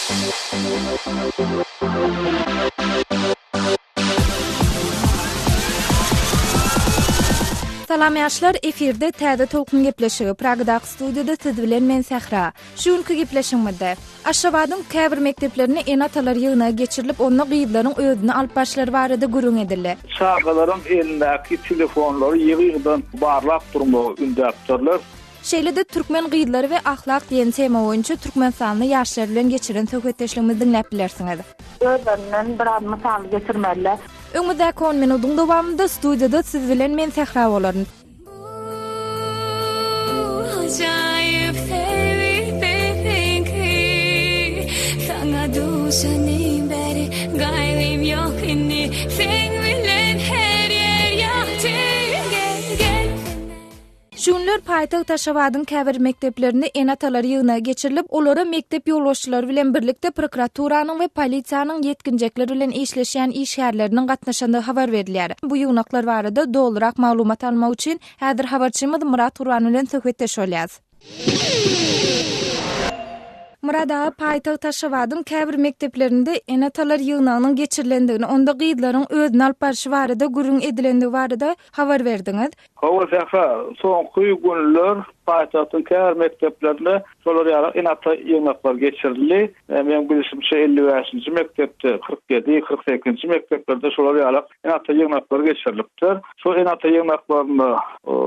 Salam ýaşlar, efirde Täze Tolkun gepleşigi, Pragadaky studiýada siz bilen men Sähra. Şu günki gepleşigimizde, Aşgabadyň käbir mekdeplerinde ene-atalar ýygnagy geçirilip, onda gyzlaryň özüni alyp barşlary barada gürrüň edildi. Çagalaryň elindäki telefonlary ýygy-ýygydan barlap durmagy ündäpdirler. Şeýle-de Türkmen gyzlary we ahlak diýen tema boýunça türkmenistanly ýaşlar bilen geçiren söhbetdeşligimizi diňläp bilersiňiz. Özlerinden biraz mysal getirmeliler. Öňümizdäki on minudyň dowamynda studiýada siz bilen men Sähra bolaryn. Şu günler paýtagt Aşgabadyň käbir mekdeplerinde ene-atalar ýygnagy geçirilip, olara mekdep ýolbaşçylary bilen birlikde prokuraturanyň we polisiýanyň ýetginjekler bilen işleşýän işgärleriniň gatnaşandygy habar berilýär. Bu ýygnaklar barada dolurak maglumat almak üçin häzir habarçymyz Myrat Gurban bilen söhbetdeş bolýas. Myrat aga, paýtagt Aşgabadyň käbir mekdeplerinde ene-atalar ýygnagynyň geçirilendigini, onda gyzlaryň özüni alyp barşy barada gürrüň edilendigi barada habar berdiňiz. Hawa, Sähra, soňky günler paýtagtyň käbir mekdeplerinde şolar ýaly ene-ata ýygnaklary geçirildi. Meň bilşimçe, 55-nji mekdepde, 47, 48-nji mekdeplerde şolar ýaly ene-ata ýygnaklary geçirilipdir. Şol ene-ata ýygnaklarynda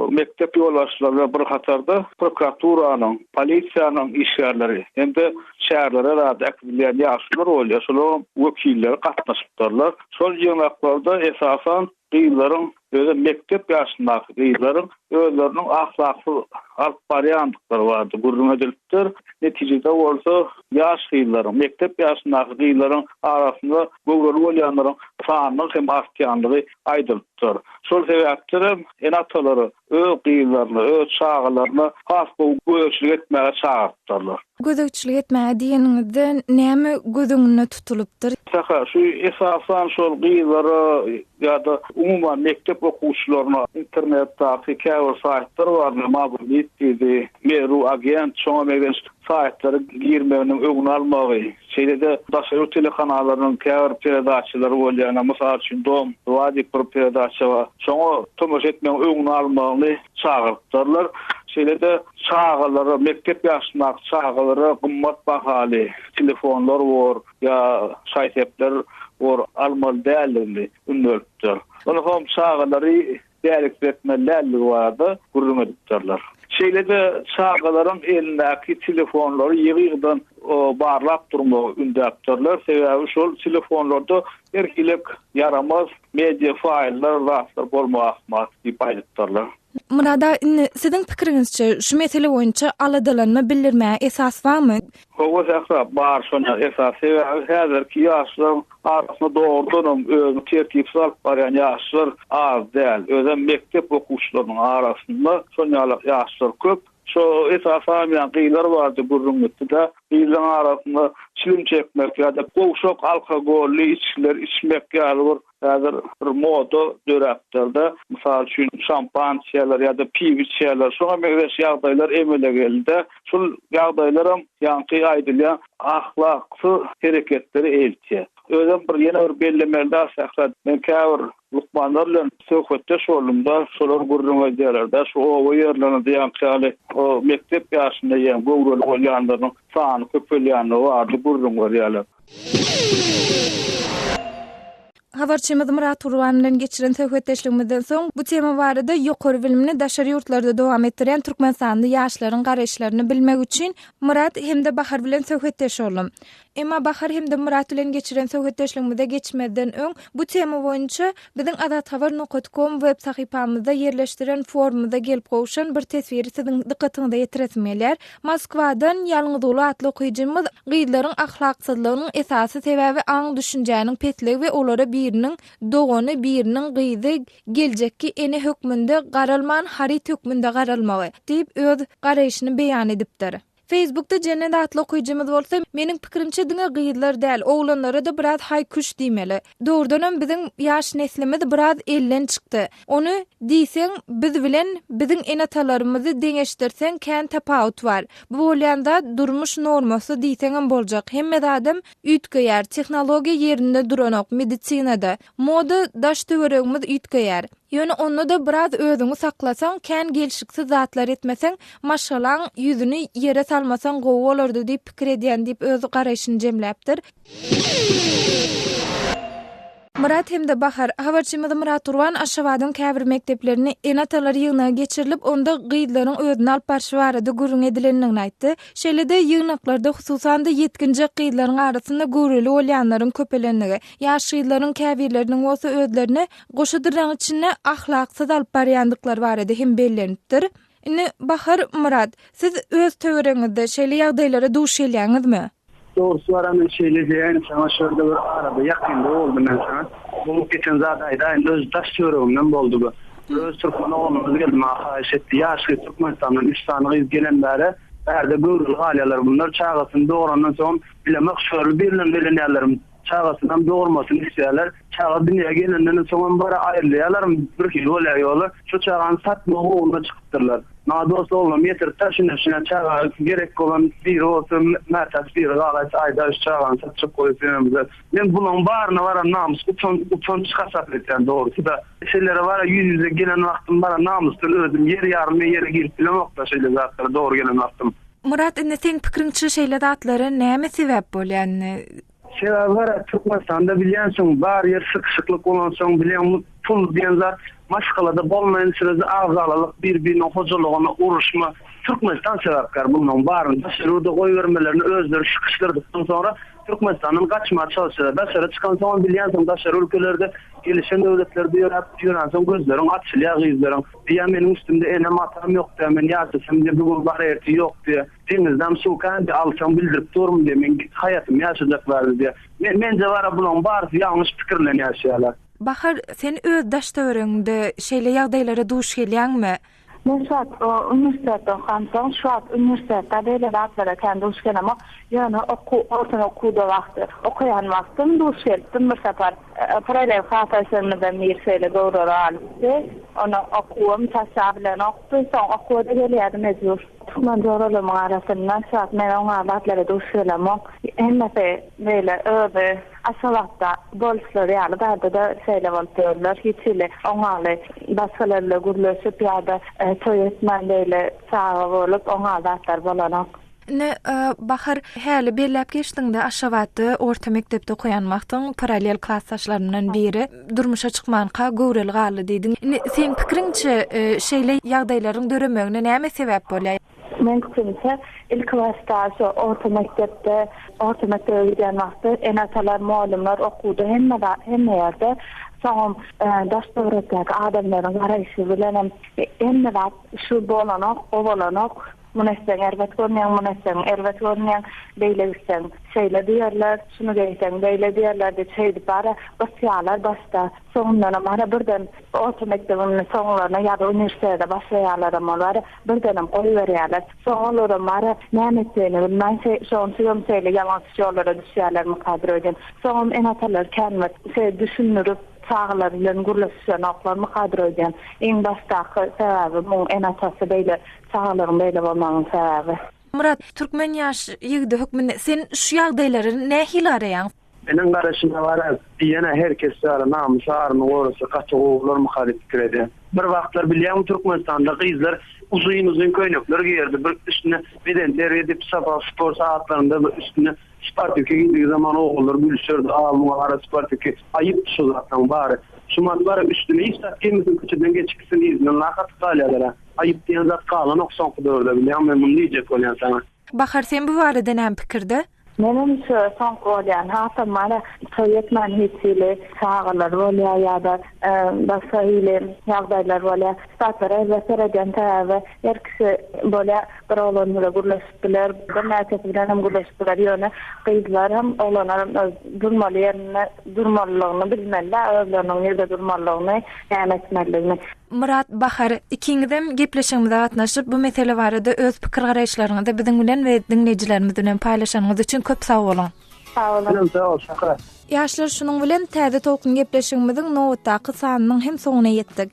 mekdep ýolbaşçylary bilen bir hatarda prokuraturanyň, polisiýanyň işgärleri hem-de şäherlere zat äkidilýän ýaşulular bolýar, şolaryň wekilleri gatnaşypdyrlar. Şol ýygnaklarda esasan gyzlaryň, özem mekdep ýaşyndaky gyzlaryň özleriniň ahlaksyz alyp barýandyklary barada gürrüň edilipdir. Netijede bolsa, ýaş gyzlaryň, mekdep ýaşyndaky gyzlaryň arasynda göwreli bolýanlaryň sanynyň hem artýandygy aýdylypdyr. Şol sebäpdenem ene-atalary öz gyzlaryna, öz çagalaryna has gowy gözegçilik etmäge çagyrypdyrlar. Gözegçilik etmäge diýeniňizde näme göz öňünde tutulypdyr? Sähra, şu esasan şol gyzlara ýa-da umuman mekdep okuwçylaryna internetdaky käbir saýtlar bar, Mabulit diýdi, Meru agent, şoňa meňzeş saýtlara girmeginiň öňüni almagy, şeýle-de daşary ýurt telekanallarynyň käbir peredaçalary bolýar, mysal üçin Dom dwa diýip bir peredaça bar, şoňa tomaşa etmegiň öňüni almagyny çagyrypdyrlar. Şeýle-de çagalara, mekdep ýaşyndaky çagalara gymmat bahaly telefonlar bor ýa şaý-sepler bor almaly däldigini ündelipdir. Onsoň çagalary dälikletmeli däldigi barada gürrüň edipdirler. Şeýle-de çagalaryň elindäki telefonlary ýygy-ýygydan barlap durmagy ündäpdirler. Sebäbi şol telefonlarda her hili ýaramaz media faýllar, zatlar bolmagy ahmal diýip aýdypdyrlar. Murad aga, indi siziň pikiriňizçe, şu mesele boýunça aladalanma bildirmäge esas barmy? Hawa Sähra, bar şoňa esas. Sebäbi häzirki ýaşlaryň arasynda dogrudanam özüni tertipsiz alyp barýan ýaşlar az däl. Özem mekdep okuwçylarynyň arasynda şon ýaly ýaşlar köp. Şo esasanam ýa gyzlar barada gürrüň gitdi-de, gyzlaryň arasynda çilim çekmek ýa-da gowşak alkogolly içgiler içmek ýaly bir Häzir bir moda döräpdir-de, mysal üçin, şampan içýärler ýa-da piw içýärler. Şoňa meňzeş ýagdaýlar emele geldi-de. Şul ýagdaýlaram ýaňky aýdylýan ahlaksyz hereketlere eltýär. Özem bir ýene bir bellemeli zat Sähra, men käbir lukmanlar bilen söhbetdeş boldum-da, şolar gürrüň edýärler-de, şu oba ýerlerinde ýaňky ýaly o mekdep ýaşynda ýa göwreli bolýanlaryň sany köpelýändigi barada gürrüň berýärler. Habarçymyz Myrat Gurban bilen geçiren söhbetdeşligimizden soň, bu tema barada ýokary bilimini daşary ýurtlarda dowam etdirýän türkmenistanly ýaşlaryň garaýyşlaryny bilmek üçin Myrat hem-de Bahar bilen söhbetdeş boldum. Emma Bahar hem-de Myrat bilen geçiren söhbetdeşligimize geçmezden öň, bu tema boýunça biziň azathabar nokat kom web sahypamyzda ýerleşdiren forumymyza gelip gowşan bir teswiri siziň dykgatyňyza ýetiresim gelýär. Moskwadan Ýalňyzguly atly okyjymyz gyzlaryň ahlaksyzlygynyň esasy sebäbi aň-düşünjäniň pesligi we olara biriniň dogany, biriniň gyzy geljekki ene hökmünde garalman haryt hökmünde garalmagy diýip öz garaýşyny beýan edipdir. Facebookda Jennet atly okyjymyz bolsa, Meniň pikirimçe diňe gyzlar däl, oglanlara-da biraz haý-küş diýmeli. Dogrudanam biziň ýaş neslimiz biraz elden çykdy. Ony diýseň biz bilen biziň ene-atalarymyzy deňeşdirseň kän tapawut bar. Bu bolýan zat durmuş normasy diýseňem boljak. Hemme zadam üýtgeýär, tehnologiýa ýerinde duranok, medisinada, moda daş-töweregimiz üýtgeýär. Ýöne onda-da biraz özüňi saklasaň, kän gelşiksiz zatlar etmeseň, maşgalaň ýüzüni ýere salmasaň gowy bolardy diýip pikir edýän diýip öz garaýşyny jemläpdir. Myrat hem-de Bahar, habarçymyz Myrat Gurban Aşgabadyň käbir mekdeplerinde ene-atalar ýygnagy geçirilip, onda gyzlaryň özüni alyp barşy barada gürrüň edilendigini aýtdy. Şeýle-de, ýygnaklarda hususan-da ýetginjek gyzlaryň arasynda göwreli bolýanlaryň köpelendigi, ýaş gyzlaryň käbirleriniň bolsa özlerini goşa dyrnagyň içinde ahlaksyz alyp barýandyklary barada hem bellenipdir. Indi, Bahar, Myrat, siz öz töweregiňizde şeýle ýagdaýlara duş gelýäňizmi? Dogrusy bar men şeýle diýäýin saňa şu ýerde bir arada ýakynda boldy men saňa bolup geçen zady aýdaýyn öz daş töweregimden boldy bu öz türkmen oglanymyz geldi maňa haýyş etdi ýaş gyz türkmenistandan üç sany gyz gelen bäre bärde göwreli galýalar bunlar çagasyny dograndan soňam bilemok şorly birlen belenýärlermi çagasynam dogurmasyny isleýärler çaga dünýä gelenden soňam bara aýrylýarlarmy birhili bolýar ýoly şo çagany satmak ugruna çykypdyrlar. Maňa dost oglanam ýetirip daşyna şuna çaga gerek bolan biri bolsa mätäç biri galaýsa aýdaý şu çagany satjak goýup ýönemizde. Men bulaň baryna bara namys utan utanç hasap etýän dogrusy-da. Şeýlere bara ýüz ýüze gelen wagtym bara namysdan özüm ýer ýarym men ýere girip bilemokda şeýle zatlara dogry gelen wagtym. Myrat indi seň pikiriňçe şeýle zatlara näme sebäp bolýar indi? Sebäbi gara Türkmenistanda bilýänsiň bar ýer sykyşyklyk bolansoň bilýäňmi pul diýen zat maşgalada bolmaýan sürede agzalalyk bir biriniň hojalygyna uruşma Türkmenistan sebäpkär bunlaň baryny daşary ýurda goýbermelerini özleri sykyşdyrdykdan soňra Türkmenistandan gaçmaga çalyşýarlar daşara çykansoňam bilýänsiň daşary ülkelerde gelişen döwletlerde ýöräp ýörensoň gözleriň açylýar gyzlaryň diýýär meniň üstümde enem atam ýok diýýär men ýaşasam diýýär bu gün bar ertir ýok diýýär. Deňizdem suw kän alsaň bildirip durmy diýýär, meň haýatym ýaşajak bärde diýýär. Men menje bara bulaň barysy ýalňyş pikir bilen ýaşaýarlar. Bahar, sen öz daş-töweregiňde şeýle ýagdaýlara duş gelýäňmi? Men şu wagt uniwersitetde okamsoň, şu wagt uniwersitetde beýle zatlara kän duş gelemok. Ýöne okuw, orta okuwda wagty, okaýan wagtym duş gelipdim bir sapar. Parallel klasdaşlarymyzdan biri şeýle göwreli galypdy. Ony okuwam taşlabilenokdy. Soň okuwa-da gelýärdi mejbur. Türkmen joralarymyň arasynda şu wagt men oňa zatlara duş gelemok. Hemmesi beýle özi Aşgabatda boluşlary ýaly bärde-de şeýle bolup ýörler. Hiç hili oňaly başgalar bilen gürleşip ýa-da toý etmän beýle çaga bolup oňaly zatlar bolanok. Indi, Bahar, häli belläp geçdiňde, Aşgabatda orta mekdepde okaýan wagtyň parallel klasdaşlarymdan biri durmuşa çykmanka göwreli galdy diýdiň. Indi seň pikiriňçe, şeýle ýagdaýlaryň döremegine näme sebäp bolýar? Meň pikirimçe, ilkibaşda şu orta mekdepde, orta mekdebe gidýän wagty ene-atalar, mugallymlar okuwda hemme zat, hemme ýerde, soňam daş-töwerekdäki adamlaryň garaýşy bilenem hemme zat şu bolanok, o bolanok. Muny etseň erbet görünýäň, muny etseň erbet görünýäň, beýle gitseň şeýle diýerler, şuny geýseň beýle diýerler diýip şeýdip bara gysýarlar başda. Soňundanam bara birden orta mekdebiň soňlaryna ýa-da uniwersitete başlaýarlaram ol bara birdenem goýberýärler. Soň olaram bara näme etjegini bilmän şonuň üçinem şeýle ýalňyş ýollara düşýärlermikadyr öýdýän. Soňam ene-atalar känbir şeýle düşündirip çagalary bilen gürleşişenoklarmykadyr öýdýän. Iň başdaky sebäbi muň ene-atasy beýle Çagalaryň beýle bolmagynyň sebäbi. Myrat, türkmen ýaş ýigidi hökmünde sen şu ýagdaýlara nähili garaýaň? Meniň garaşyma gara, diýene her kes ýaly namysy aryny gorasa gaty gowy bolarmyka diýip pikir edýän. Bir wagtlar bilýäňmi Türkmenistanda gyzlar uzyn uzyn köýnekler geýerdi bir üstüne bedenterbiýe diýip sapak sport sagatlarynda bir üstüne Spartiki geýdigi zaman oglanlar gülüşerdi a muňa gara spartiki aýyp şu zatlaň bary. Şumat bara üstüne hiç zat geýmeseň köçeden geçip gitseň yzyndan lak atyp galýalara. Aýyp diýen zat galanok soňky döwürde bilýäňmi men muny diýjek bolýan saňa. Bahar sen bu barada näme pikirde? Menem şu soňky bolýan hasam bara toý etmän hiç hili çagalary bolýar ýa-da başga hili ýagdaýlar bolýar. Zatlara erbet seredýän sebäbi her kişi bolýar bir oglan bile gürleşip biler birnäçesi bilen hem gürleşip biler ýöne gyzlar hem oglanlar hem öz durmaly ýerinde durmalylygyny bilmeli-dä özleriniň nirde durmalylygyny näme etmelidigini. Myrat, Bahar, ikiňizem gepleşigimize gatnaşyp, bu mesele barada öz pikir-garaýyşlaryňyzy biziň bilen we diňleýjilerimiz bilen paýlaşanyňyz üçin köp sag boluň! Sag boluň! Sag bol, Şöhrat! Ýaşlar şunuň bilen Täze tolkun gepleşigimiziň nobatdaky sanynyň hem soňuna ýetdik.